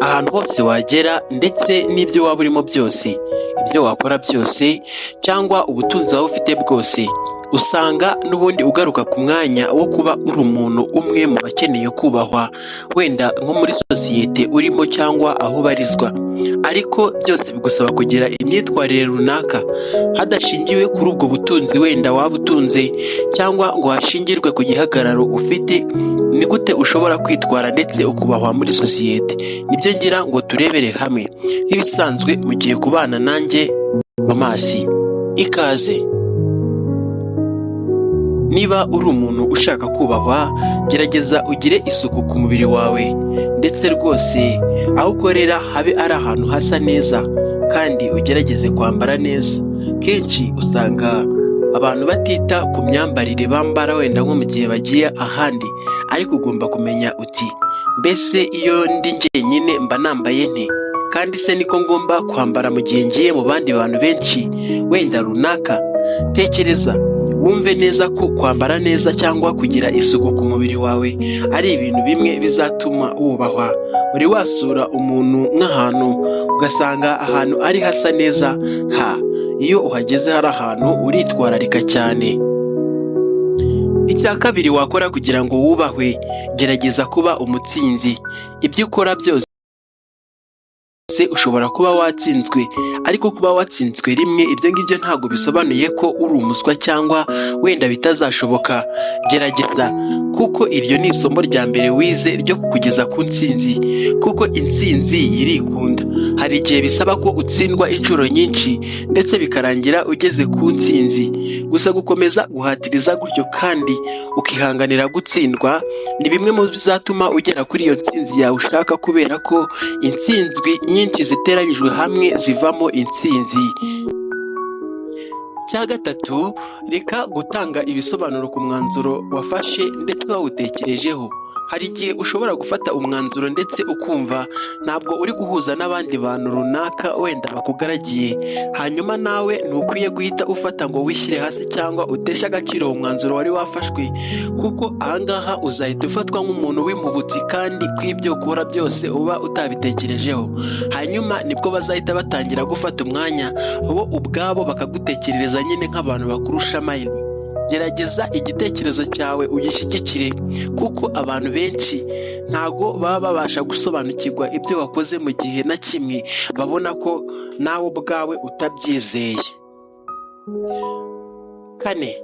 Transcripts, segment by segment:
Ahantu hose wagera ndetse n'ibyo waba urimo byose, ibyo wakora byose cyangwa ubutunzi waba ufite bwose, usanga n'ubundi ugaruka ku mwanya wo kuba uri umuntu umwe mu bakeneye kubahwa, wenda nko muri sosiyete urimo cyangwa aho ubarizwa. Ariko byose bigusaba kugira imyitwarire runaka, hadashingiwe kuri ubwo butunzi wenda waba utunze cyangwa ngo hashingirwe ku gihagararo ufite. Ni gute ushobora kwitwara ndetse ukubahwa muri sosiyete? Nibyo ngira ngo turebere hamwe. Nk'ibisanzwe mugiye kubana nanjye Tomasi, ikaze. Niba uri umuntu ushaka kubahwa, gerageza ugire isuku ku mubiri wawe, ndetse rwose aho ukorera habe ari ahantu hasa neza kandi ugerageze kwambara neza. Kenshi usanga abantu batita ku myambarire bambara wenda nko mu gihe bagiye ahandi, ariko ugomba kumenya uti: "Mbese iyo ndi njyenyine mba nambaye nte? Kandi se niko ngomba kwambara mu gihe ngiye mu bandi bantu benshi wenda runaka?" Tekereza wumve neza ko kwambara neza cyangwa kugira isuku ku mubiri wawe ari ibintu bimwe bizatuma wubahwa. Wari wasura umuntu nk'ahantu ugasanga ahantu ari hasa neza? Ha, iyo uhageze hari ahantu uritwararika cyane. Icya kabiri wakora kugira ngo wubahwe, gerageza kuba umutsinzi. Ibyo ukora byose ushobora kuba watsinzwe, ariko kuba watsinzwe rimwe, ibyo ngibyo ntabwo bisobanuye ko uri umuswa cyangwa wenda bitazashoboka. Gerageza, kuko iryo ni isomo rya mbere wize ryo kukugeza ku ntsinzi, kuko intsinzi irikunda. Hari igihe bisaba ko utsindwa inshuro nyinshi ndetse bikarangira ugeze ku ntsinzi. Gusa gukomeza guhatiriza gutyo kandi ukihanganira gutsindwa ni bimwe mu bizatuma ugera kuri iyo ntsinzi yawe ushaka, kubera ko intsinzwi nyinshi ziteranyijwe hamwe zivamo intsinzi. Icya gatatu, reka gutanga ibisobanuro ku mwanzuro wafashe ndetse wawutekerejeho. Hari igihe ushobora gufata umwanzuro ndetse ukumva ntabwo uri guhuza n'abandi bantu runaka wenda bakugaragiye, hanyuma nawe ntukwiye guhita ufata ngo wishyire hasi cyangwa uteshe agaciro uwo mwanzuro wari wafashwe, kuko ahangaha uzahita ufatwa nk'umuntu w'impubutsi kandi ko ibyo ukora byose uba utabitekerejeho. Hanyuma nibwo bazahita batangira gufata umwanya bo ubwabo bakagutekerereza nyine nk'abantu bakurusha amahirwe. Gerageza igitekerezo cyawe ugishyigikire, kuko abantu benshi ntago baba babasha gusobanukirwa ibyo wakoze mu gihe na kimwe babona ko nawe ubwawe utabyizeye. Kane,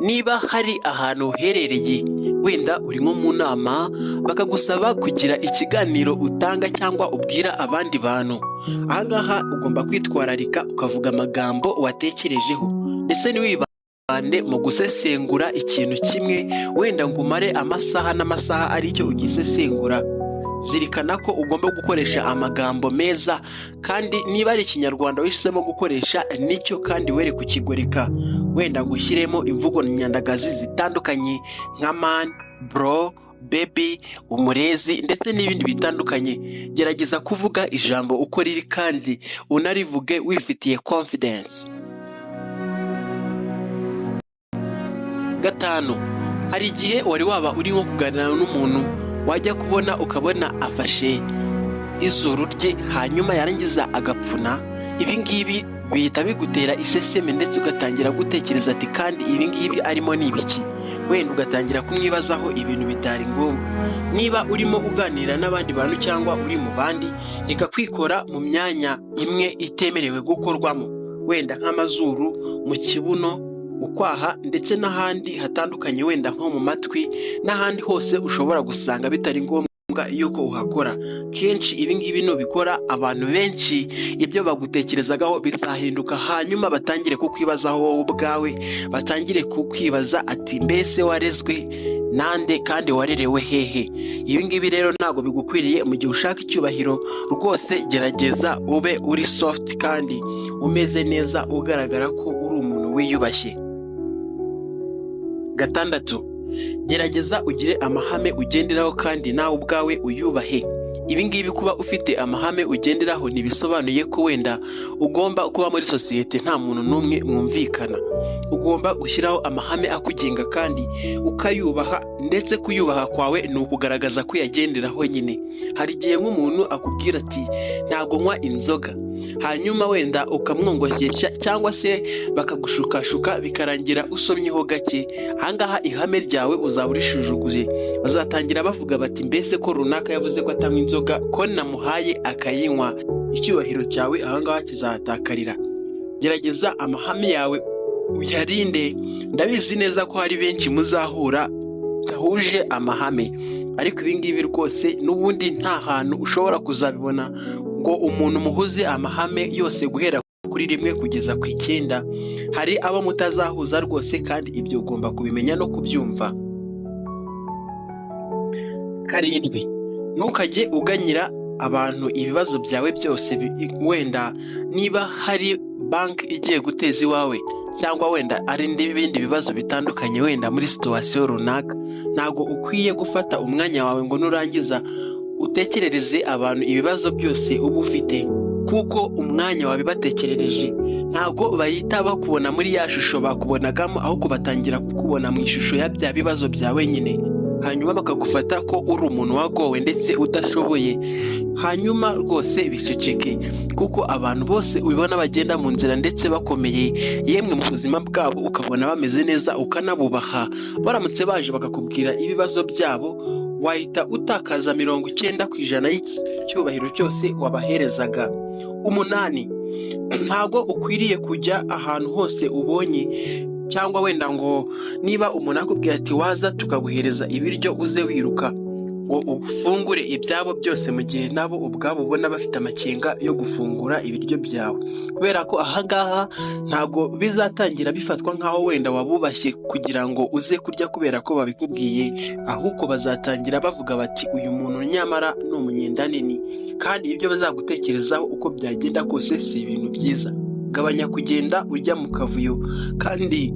niba hari ahantu uherereye, wenda uri nko mu nama, bakagusaba kugira ikiganiro utanga cyangwa ubwira abandi bantu, ahangaha ugomba kwitwararika ukavuga amagambo watekerejeho, ndetse ntiwibande mu gusesengura ikintu kimwe wenda ngo umare amasaha n'amasaha aricyo ugisesengura. Zirikana ko ugomba gukoresha amagambo meza, kandi niba ari Ikinyarwanda wahisemo gukoresha nicyo, kandi were kukigoreka wenda ngo ushyiremo imvugo nyandagazi zitandukanye nka man, bro, baby, umurezi ndetse n'ibindi bitandukanye. Gerageza kuvuga ijambo uko riri kandi unarivuge wifitiye confidence. Gatanu, hari igihe wari waba uri nko kuganira n'umuntu, wajya kubona ukabona afashe izuru rye, hanyuma yarangiza agapfuna? Ibi ngibi bihita bigutera iseseme ndetse ugatangira gutekereza ati: "Kandi ibi ngibi arimo ni ibiki?" Wenda ugatangira kumwibazaho ibintu bitari ngombwa. Niba urimo uganira n'abandi bantu cyangwa uri mu bandi, reka kwikora mu myanya imwe itemerewe gukorwamo, wenda nk'amazuru, mu kibuno, mu kwaha ndetse n'ahandi hatandukanye, wenda nko mu matwi n'ahandi hose ushobora gusanga bitari ngombwa yuko uhakora. Kenshi ibi ngibi nubikora, abantu benshi ibyo bagutekerezagaho bizahinduka, hanyuma batangire kukwibazaho wowe ubwawe, batangire kukwibaza ati: "Mbese warezwe nande kandi warerewe hehe?" Ibi ngibi rero ntabwo bigukwiriye mu gihe ushaka icyubahiro. Rwose gerageza ube uri soft kandi umeze neza, ugaragara ko uri umuntu wiyubashye. Gatandatu, gerageza ugire amahame ugenderaho kandi nawe ubwawe uyubahe. Ibi ngibi, kuba ufite amahame ugenderaho, ntibisobanuye ko wenda ugomba kuba muri sosiyete nta muntu n'umwe mwumvikana. Ugomba gushyiraho amahame akugenga kandi ukayubaha, ndetse kuyubaha kwawe ni ukugaragaza ko uyagenderaho nyine. Hari igihe nk'umuntu akubwira ati: "Ntabwo nywa inzoga", hanyuma wenda ukamwongokesha cyangwa se bakagushukashuka, bikarangira usomyeho gake. Ahangaha ihame ryawe uzaba urishujuguye. Bazatangira bavuga bati: "Mbese ko runaka yavuze ko atanywa inzoga, ko namuhaye akayinywa?" Icyubahiro cyawe ahangaha kizahatakarira. Gerageza amahame yawe uyarinde. Ndabizi neza ko hari benshi muzahura badahuje amahame, ariko ibi ngibi rwose n'ubundi nta hantu ushobora kuzabibona ngo umuntu muhuze amahame yose guhera kuri 1 kugeza ku 9. Hari abo mutazahuza rwose, kandi ibyo ugomba kubimenya no kubyumva. 7, ntukajye uganyira abantu ibibazo byawe byose. Wenda niba hari banki igiye guteza iwawe, cyangwa wenda ari n'ibindi bibazo bitandukanye, wenda muri situation runaka, ntabwo ukwiye gufata umwanya wawe ngo nurangiza utekerereze abantu ibibazo byose uba ufite, kuko umwanya wabibatekerereje ntabwo bahita bakubona muri ya shusho bakubonagamo, ahubwo batangira kukubona mu ishusho ya bya bibazo byawe nyine, hanyuma bakagufata ko uri umuntu wagowe ndetse udashoboye. Hanyuma rwose biceceke, kuko abantu bose ubibona bagenda mu nzira ndetse bakomeye, yemwe mu buzima bwabo ukabona bameze neza, ukanabubaha, baramutse baje bakakubwira ibibazo byabo, wahita utakaza 90% y'icyubahiro cyose wabaherezaga. 8, ntabwo ukwiriye kujya ahantu hose ubonye, cyangwa wenda ngo niba umuntu akubwira ati: "Waza tukaguhereza ibiryo", uze wiruka ngo ufungure ibyabo byose, mu gihe nabo ubwabo ubona bafite amakenga yo gufungura ibiryo byawe, kubera ko ahangaha ntabwo bizatangira bifatwa nk'aho wenda wabubashye kugira ngo uze kurya kubera ko babikubwiye, ahubwo bazatangira bavuga bati: "Uyu muntu nyamara ni umunyendanini", kandi ibyo bazagutekerezaho uko byagenda kose si ibintu byiza. Gabanya kugenda ujya mu kavuyo kandi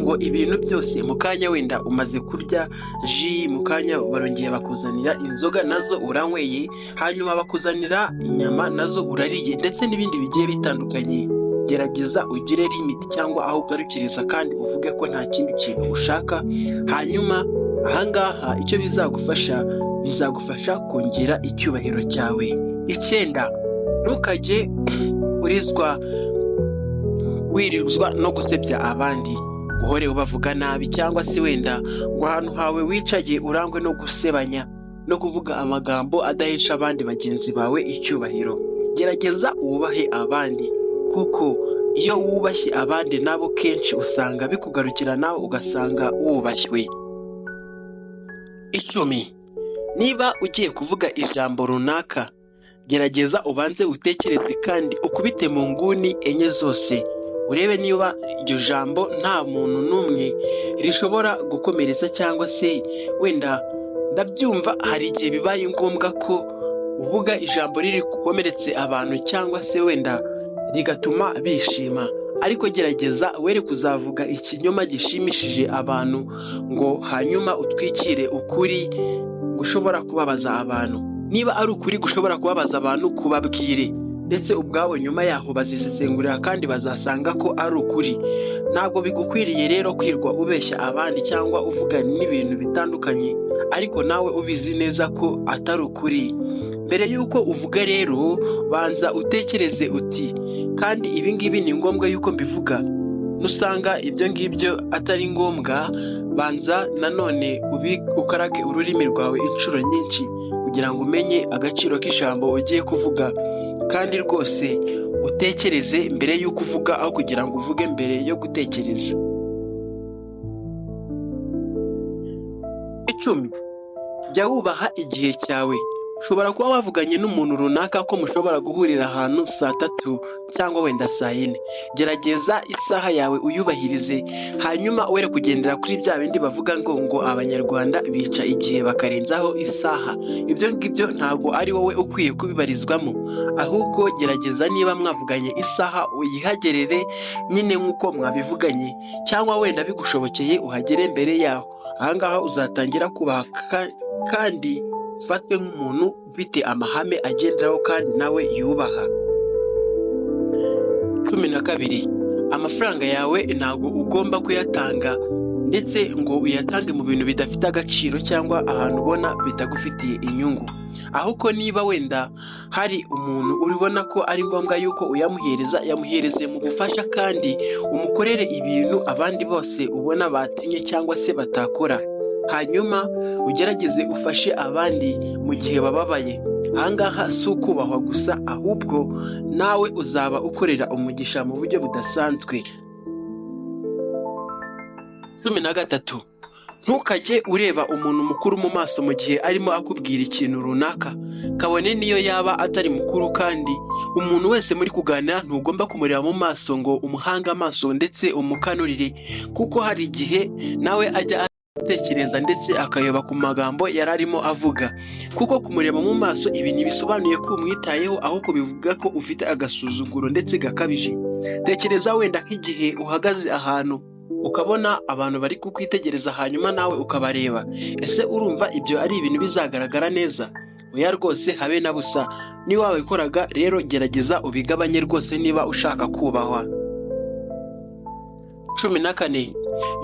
ngo ibintu byose mu kanya wenda umaze kurya jus, mu kanya barongeye bakuzanira inzoga nazo uranyweye, hanyuma bakuzanira inyama nazo urariye, ndetse n'ibindi bigiye bitandukanye. Gerageza ugire limit cyangwa aho ugarukiriza, kandi uvuge ko nta kindi kintu ushaka. Hanyuma ahangaha icyo bizagufasha, bizagufasha kongera icyubahiro cyawe. 9, ntukajye urizwa wirirwa no gusebya abandi, uhore ubavuga nabi, cyangwa se wenda ngo ahantu hawe wicaye urangwe no gusebanya no kuvuga amagambo adahesha abandi bagenzi bawe icyubahiro. Gerageza wubahe abandi, kuko iyo wubashye abandi nabo kenshi usanga bikugarukira, nawe ugasanga wubashywe. 10, niba ugiye kuvuga ijambo runaka, gerageza ubanze utekereze kandi ukubite mu nguni enye zose, urebe niba iryo jambo nta muntu n'umwe rishobora gukomeretsa. Cyangwa se wenda ndabyumva, hari igihe bibaye ngombwa ko uvuga ijambo riri gukomeretse abantu, cyangwa se wenda rigatuma bishima, ariko gerageza were kuzavuga ikinyoma gishimishije abantu ngo hanyuma utwikire ukuri gushobora kubabaza abantu. Niba ari ukuri gushobora kubabaza abantu, kubabwire, ndetse ubwabo nyuma yaho bazisesengurira kandi bazasanga ko ari ukuri. Ntabwo bigukwiriye rero kwirwa ubeshya abandi cyangwa uvuga n'ibintu bitandukanye, ariko nawe ubizi neza ko atari ukuri. Mbere y'uko uvuga rero, banza utekereze uti: "Kandi ibi ngibi ni ngombwa yuko mbivuga?" Nusanga ibyo ngibyo atari ngombwa, banza nanone ukarage ururimi rwawe inshuro nyinshi kugira ngo umenye agaciro k'ijambo ugiye kuvuga, kandi rwose utekereze mbere y'uko uvuga aho kugira ngo uvuge mbere yo gutekereza. 10, jya wubaha igihe cyawe. Ushobora kuba wavuganye n'umuntu runaka ko mushobora guhurira ahantu saa 3 cyangwa wenda saa 4. Gerageza isaha yawe uyubahirize, hanyuma were kugendera kuri bya bindi bavuga ngo Abanyarwanda bica igihe bakarenzaho isaha. Ibyo ngibyo ntabwo ari wowe ukwiye kubibarizwamo, ahubwo gerageza niba mwavuganye isaha uyihagerere nyine nk'uko mwabivuganye, cyangwa wenda bigushobokeye uhagere mbere yaho. Ahangaha uzatangira kubaha kandi Ufatwe nk'umuntu ufite amahame agenderaho kandi nawe yubaha. 12, amafaranga yawe ntabwo ugomba kuyatanga ndetse ngo uyatange mu bintu bidafite agaciro cyangwa ahantu ubona bitagufitiye inyungu. Ahubwo niba wenda hari umuntu ubona ko ari ngombwa yuko uyamuhereza, yamuhereze mu bufasha kandi umukorere ibintu abandi bose ubona batinye cyangwa se batakora. Hanyuma ugerageze ufashe abandi mu gihe bababaye. Ahangaha si ukubahwa gusa, ahubwo nawe uzaba ukorera umugisha mu buryo budasanzwe. 13, ntukajye ureba umuntu mukuru mu maso mu gihe arimo akubwira ikintu runaka, kabone niyo yaba atari mukuru. Kandi umuntu wese muri kuganira ntugomba kumureba mu maso ngo umuhange amaso ndetse umukanurire, kuko hari igihe nawe ajya atekereza ndetse akayoba ku magambo yari arimo avuga. Kuko kumureba mu maso, ibi ntibisobanuye ko umwitayeho, ahubwo bivuga ko ufite agasuzuguro ndetse gakabije. Tekereza wenda nk'igihe uhagaze ahantu ukabona abantu bari kukwitegereza, hanyuma nawe ukabareba. Ese urumva ibyo ari ibintu bizagaragara neza? Oya rwose, habe na busa. Niba wabikoraga rero, gerageza ubigabanye rwose niba ushaka kubahwa. 14,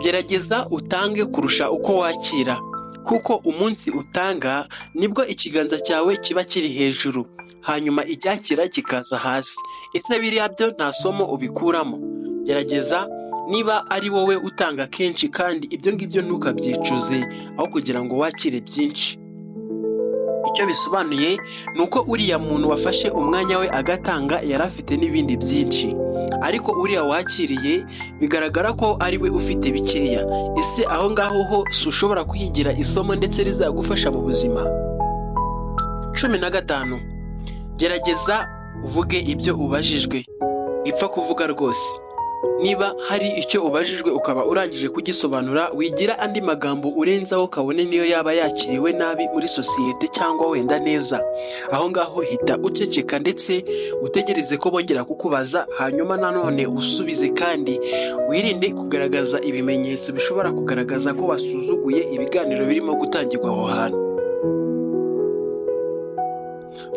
gerageza utange kurusha uko wakira, kuko umunsi utanga nibwo ikiganza cyawe kiba kiri hejuru, hanyuma icyakira kikaza hasi. Ese biriya byo nta somo ubikuramo? Gerageza niba ari wowe utanga kenshi, kandi ibyo ngibyo ntukabyicuze, aho kugira ngo wakire byinshi. Icyo bisobanuye ni uko uriya muntu wafashe umwanya we agatanga yari afite n'ibindi byinshi, ariko uriya wakiriye bigaragara ko ari we ufite bikeya. Ese aho ngaho ho si ushobora kuhigira isomo ndetse rizagufasha mu buzima? 15, gerageza uvuge ibyo ubajijwe, ipfa kuvuga rwose. Niba hari icyo ubajijwe ukaba urangije kugisobanura, wigira andi magambo urenzaho, kabone niyo yaba yakiriwe nabi muri sosiyete cyangwa wenda neza. Aho ngaho hita uceceka ndetse utegereze ko bongera kukubaza, hanyuma nanone usubize, kandi wirinde kugaragaza ibimenyetso bishobora kugaragaza ko wasuzuguye ibiganiro birimo gutangirwa aho hantu.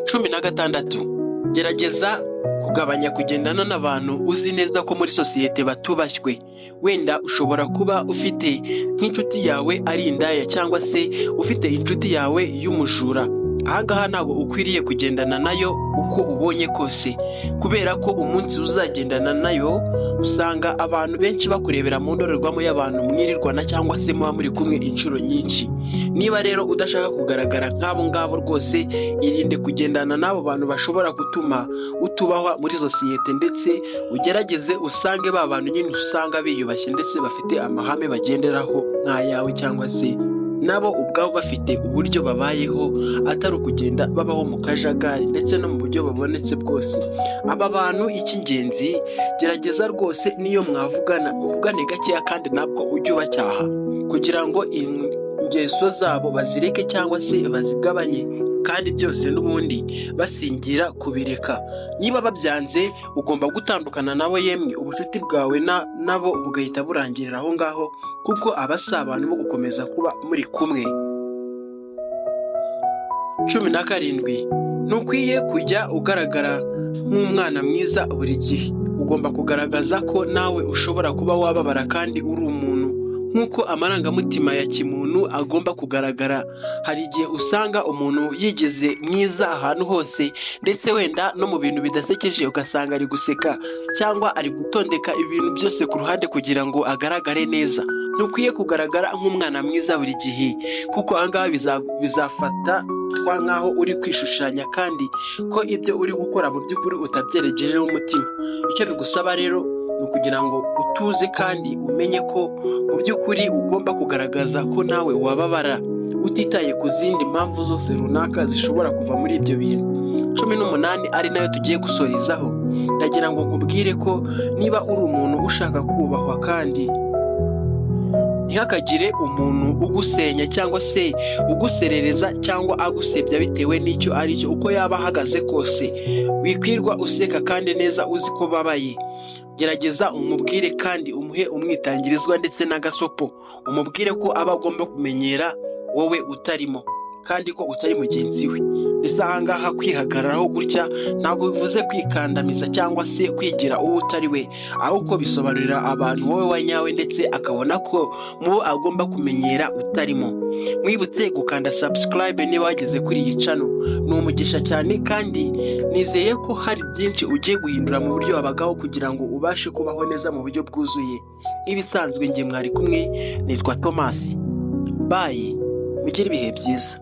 16, gerageza kugabanya kugendana n'abantu uzi neza ko muri sosiyete batubashywe. Wenda ushobora kuba ufite nk'inshuti yawe ari indaya, cyangwa se ufite inshuti yawe y'umujura. Aha ngaha ntabwo ukwiriye kugendana nayo uko ubonye kose, kubera ko umunsi uzagendana nayo usanga abantu benshi bakurebera mu ndorerwamo y'abantu mwirirwana cyangwa se muba muri kumwe inshuro nyinshi. Niba rero udashaka kugaragara nk'abo ngabo, rwose irinde kugendana n'abo bantu bashobora gutuma utubahwa muri sosiyete, ndetse ugerageze usange ba bantu nyine usanga biyubashye ndetse bafite amahame bagenderaho nk'ayawe, cyangwa se nabo ubwabo bafite uburyo babayeho, atari ukugenda babaho mu kajagari ndetse no mu buryo bubonetse bwose. Aba bantu, icy'ingenzi, gerageza rwose niyo mwavugana muvugane gakeya, kandi nabwo ujye ubacyaha kugira ngo ingeso zabo bazireke cyangwa se bazigabanye, kandi byose n'ubundi basingira kubireka. Niba babyanze, ugomba gutandukana nabo, yemwe ubucuti bwawe nabo bugahita burangirira aho ngaho, kuko aba si abantu bo gukomeza kuba muri kumwe. 17, ntukwiye kujya ugaragara nk'umwana mwiza buri gihe. Ugomba kugaragaza ko nawe ushobora kuba wababara kandi uri umuntu, nk'uko amarangamutima ya kimuntu agomba kugaragara. Hari igihe usanga umuntu yigize mwiza ahantu hose, ndetse wenda no mu bintu bidasekeje ugasanga ari guseka cyangwa ari gutondeka ibintu byose ku ruhande kugira ngo agaragare neza. Ntukwiye kugaragara nk'umwana mwiza buri gihe, kuko aha ngaha bizafatwa nk'aho uri kwishushanya, kandi ko ibyo uri gukora mu by'ukuri utabyeregejeho umutima. Icyo bigusaba rero ni ukugira ngo utuze kandi umenye ko mu by'ukuri ugomba kugaragaza ko nawe wababara, utitaye ku zindi mpamvu zose runaka zishobora kuva muri ibyo bintu. 18, ari nayo tugiye gusorezaho, ndagira ngo nkubwire ko niba uri umuntu ushaka kubahwa, kandi ntihakagire umuntu ugusenya cyangwa se uguserereza cyangwa agusebya bitewe n'icyo ari cyo, uko yaba ahagaze kose. Wikwirwa useka kandi neza uzi ko babaye. Gerageza umubwire kandi umuhe umwitangirizwa ndetse n'agasopo, umubwire ko aba agomba kumenyera wowe utarimo. kandi ko utari mugenzi we. Ndetse ahangaha kwihagararaho gutya ntabwo bivuze kwikandamiza cyangwa se kwigira uwo utari we, ahubwo bisobanurira abantu wowe wa nyawe, ndetse akabona ko mu bo agomba kumenyera utarimo. Mwibutse gukanda subscribe niba wageze kuri iyi channel, ni umugisha cyane, kandi nizeye ko hari byinshi ugiye guhindura mu buryo wabagaho kugira ngo ubashe kubaho neza mu buryo bwuzuye. Nk'ibisanzwe, njye mwari kumwe nitwa Thomas. Bye, mugire ibihe byiza.